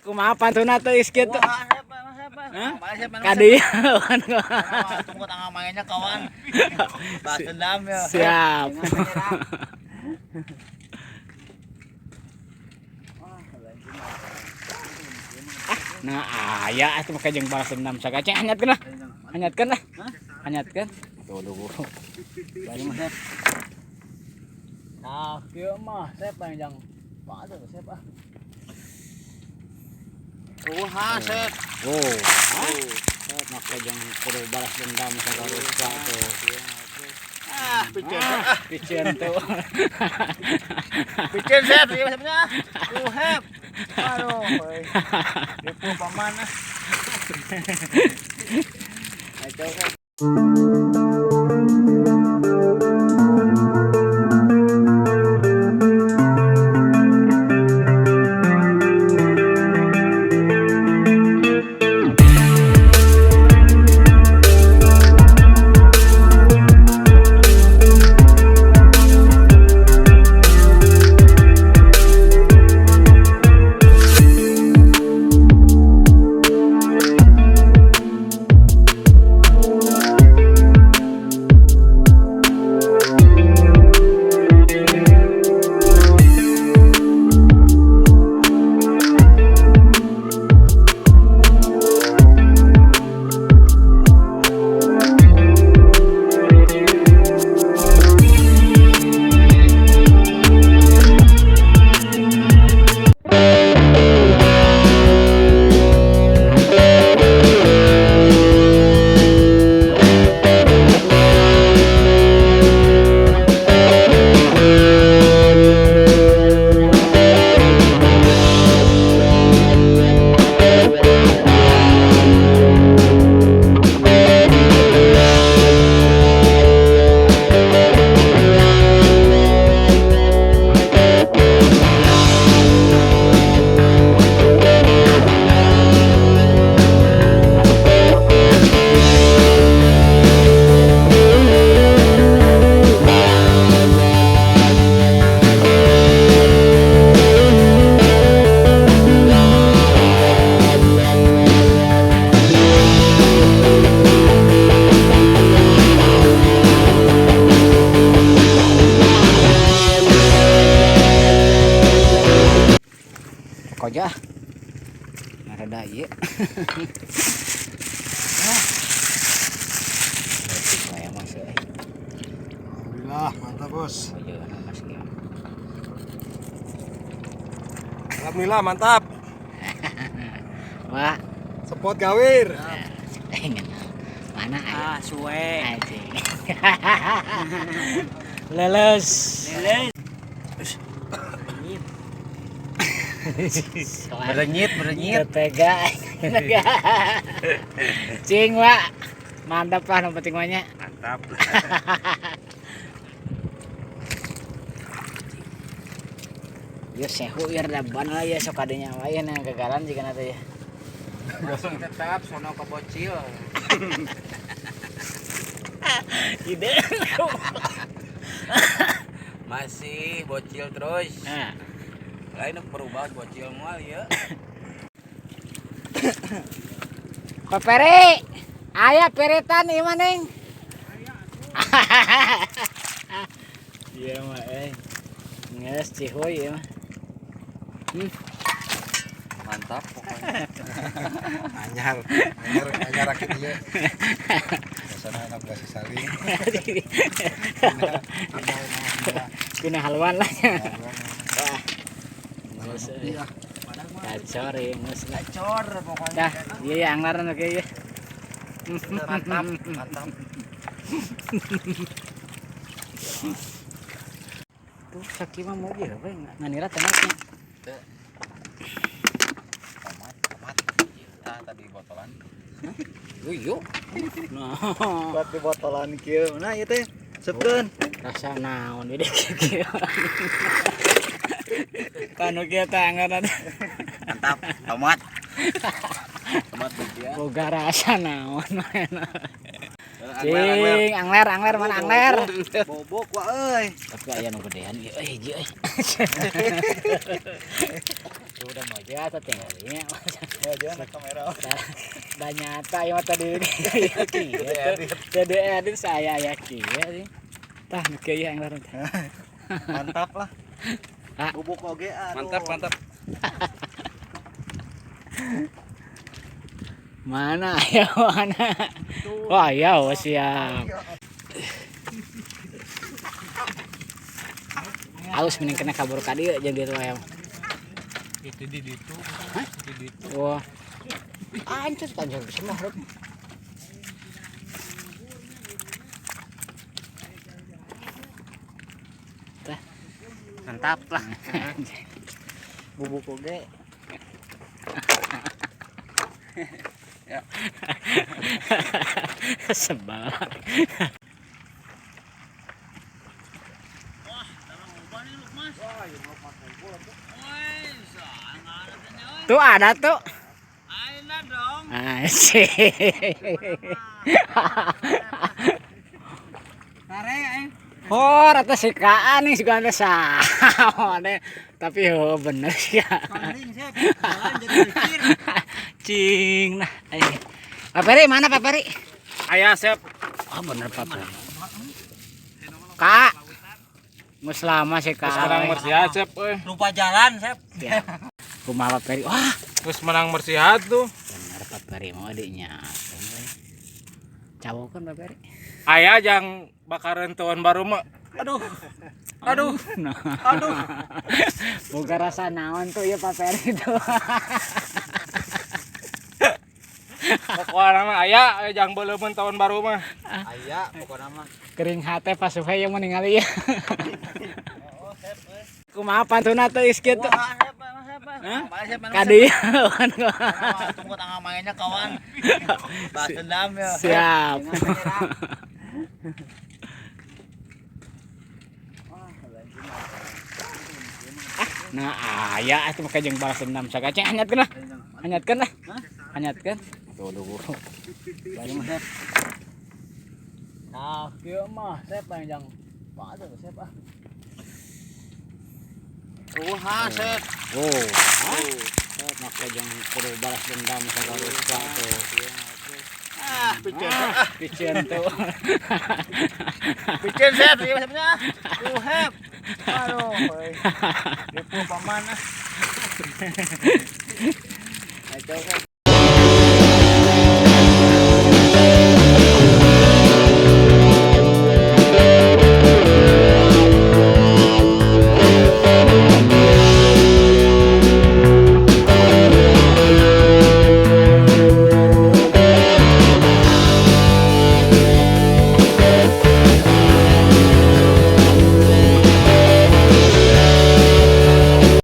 Kumaha pantuna teh geus kitu? Wah, siapa, siapa? Hah? Mana siapa? Kadi. Tunggu tanggal mainnya kawan. Balas dendam ya. Siap. Nah, aya atuh make jeung balas dendam sagace hanyatkeun lah. Hanyatkeun lah. Hanyatkeun. Tuh duh. Bari mah Sep. Nah, kieu mah Sep panjang. Waduh, Sep ah. Oh, ha, Sep. Oh. Sep make jeung kudu balas dendam sagarupa tuh. Ah, picen. Ah, picen tuh. Picen Sep, ieu Sepnya. Tuh, Sep. Aduh, euy. Ripuh paman ah. Kacau, Sep. Koja. Nah, rada ieu. Ah. Kayak masuk. Alhamdulillah, mantap bos. Oh iya, mas ya. Alhamdulillah mantap. Wah, Spot gawir. mana ayo? Ah, suwe. Anjing. Leles. Leles. Berenyit, berenyit. Tega. Cing, Wak. Mantap lah nu penting mah nya. Mantap. Yo sehu ieu rada ban lah ya sok adanya wae na gagalan jiga na teh ya. Masih tetap sono ke bocil. Ide. Masih bocil terus. Nah, Lain berubah bocil mual ya. Pak Peri, aya peretan ieu mah neng. Iya mah eh. Geus cihuy ieu mah. Mantap pokoknya. Anyar, anyar, anyar rakit ieu. Biasana anak belas saling. Pina haluan lah. Wah, Geus iya. gacor ya geus lah. Gacor pokoknya. Dah, iya ya anglaran oke ya. Mantap, mantap. Tuh kaki mah mau ge we nganira teh naiknya. Tomat, tomat. Nah, tadi botolan. Yo yo. Nah, Buat di botolan kieu. Nah, ieu teh. Sepkeun. rasa naon di kieu. Kanu kieu teh anggaran Mantap, tomat. Tomat dia. boga rasa naon. Cing, angler, angler mana angler? Bobok wah euy. Tapi aya nu gedean ieu euy, hiji euy. Udah mau aja atau tinggalnya. Wajah anak kamera. Dah nyata ya tadi. Jadi edit saya ya kieu. Tah nu kieu yang larang. Mantap lah. Ah. Bubuk oge aduh. Mantap, mantap. Mana ya mana? Wah ya oh, siap. Halus mending kena kabur ka dieu jeung dieu ayam. Itu di ditu. Hah? Di ditu. Wah. Hancur hancur semua huruf. Tah. Mantap lah. Bubuk oge. Sebal. Tuh ada tuh. Aina dong. Asik. Tare aing. Oh, rata sikaan nih juga ada sama. Tapi oh bener sih ya. Kambing sih, jalan jadi mikir. Cing nah. Eh. Pak Peri mana Pak Peri? Aya sep. Oh bener Pak Peri. Kak. Muslama sih Kak. Terus menang mersihat sep euy. Lupa jalan sep. Ya. Kumaha Pak Peri? Wah, Terus menang mersihat tuh. bener Pak Peri mau adiknya. Cawok kan Pak Peri? Aya jang bakaran tahun baru mah. Aduh. Aduh. Nah. Aduh. Boga rasa naon tuh ya Pak Peri tuh. Pokoknya mah aya aya jang beleumeun tahun baru mah. Aya pokokna mah. Kering hate pas suhe yang meninggal ya. Kumaha pantuna teh geus kitu? Wah, sep, sep. Mana sep? Ka dieu. Tunggu tanggal mainnya kawan. Bahas dendam ya. Siap. Nah, aya atuh make jeung balas dendam sagaceng hanyatkeun lah. Hanyatkeun lah. Hanyatkeun. Tuh duh. Banyak sep. Nah, kieu mah sep panjang. Waduh, sep ah. Uha sep. Oh. Make jeung kudu balas dendam sagarupa tuh. Ah, piceun. Ah, piceun tuh. Piceun sep, ieu sepnya. Uhep. Aduh, euy. Ripuh paman ah. Kacau sep.